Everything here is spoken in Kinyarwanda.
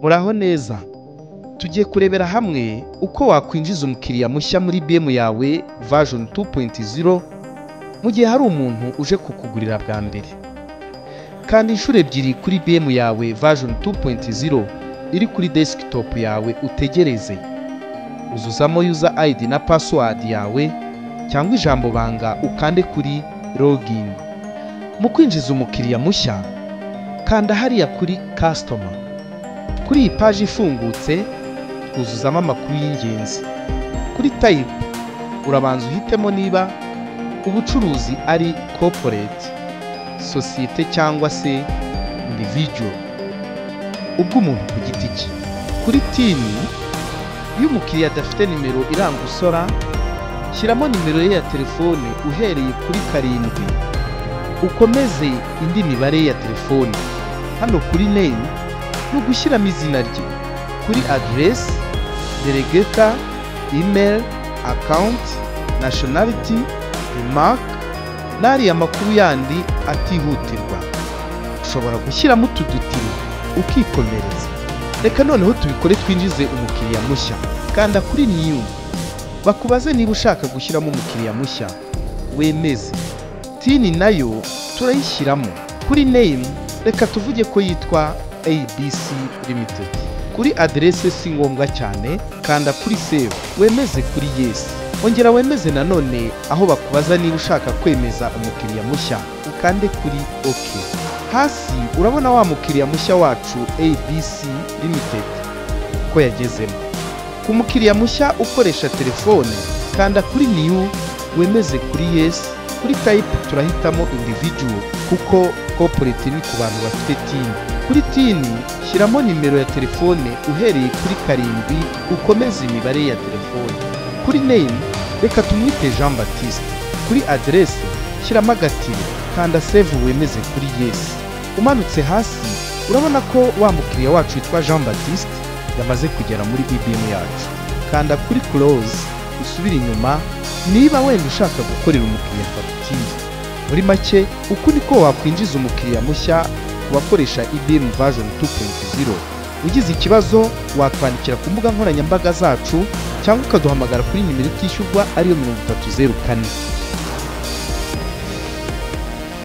Muraho neza. Tugiye kurebera hamwe uko wakwinjiza umukiriya mushya muri EBM yawe version 2.0 mu gihe hari umuntu uje kukugurira bwa mbere. Kanda inshuro ebyiri kuri EBM yawe version 2.0 iri kuri desktop yawe, utegereze. Uzuzamo user ID na password yawe cyangwa ijambo banga, ukande kuri login. Mu kwinjiza umukiriya mushya, kanda hariya kuri customer. Kuri iyi paji ifungutse, twuzuzamo amakuru y'ingenzi. Kuri type, urabanza uhitemo niba ubucuruzi ari corporate, sosiyete cyangwa se individual, ubw'umuntu ku giti cye. Kuri TIN, iyo umukiriya adafite nimero iranga usora, shyiramo nimero ye ya telefone uhereye kuri 7, ukomeze indi mibare ya telefone. Hano kuri name ni ugushyiramo izina rye. Kuri address, delegator, email, account, nationality, remark n'ariya makuru yandi atihutirwa. Ushobora gushyiramo utu dutiri ukikomereza. Reka noneho tubikore, twinjize umukiriya mushya. Kanda kuri new, bakubaze niba ushaka gushyiramo umukiriya mushya, wemeze. TIN nayo turayishyiramo. Kuri name, reka tuvuge ko yitwa ABC Limited. Kuri aderese si ngombwa cyane. Kanda kuri save, wemeze kuri yes. Ongera wemeze nanone aho bakubaza niba ushaka kwemeza umukiriya mushya, ukande kuri OK. Hasi urabona wa mukiriya mushya wacu ABC Limited ko yagezemo. Ku mukiriya mushya ukoresha telefone, kanda kuri new, wemeze kuri yes. Kuri type turahitamo individual, kuko corporate ni ku bantu bafite TIN. Kuri TIN, shyiramo nimero ya telefone uhereye kuri 7, ukomeze imibare ya telefone. Kuri name, reka tumwite Jean Baptiste. Kuri aderese, shyiramo agatire, kanda save, wemeze kuri yes. Umanutse hasi, urabona ko wa mukiriya wacu witwa Jean Baptiste yamaze kugera muri EBM yacu. Kanda kuri close, usubire inyuma niba wenda ushaka gukorera umukiriya fagitire. Muri make, uku niko wakwinjiza umukiriya mushya ku bakoresha EBM version 2.0. Ugize ikibazo, watwandikira ku mbuga nkoranyambaga zacu cyangwa ukaduhamagara kuri nimero itishyurwa, ariyo 3004.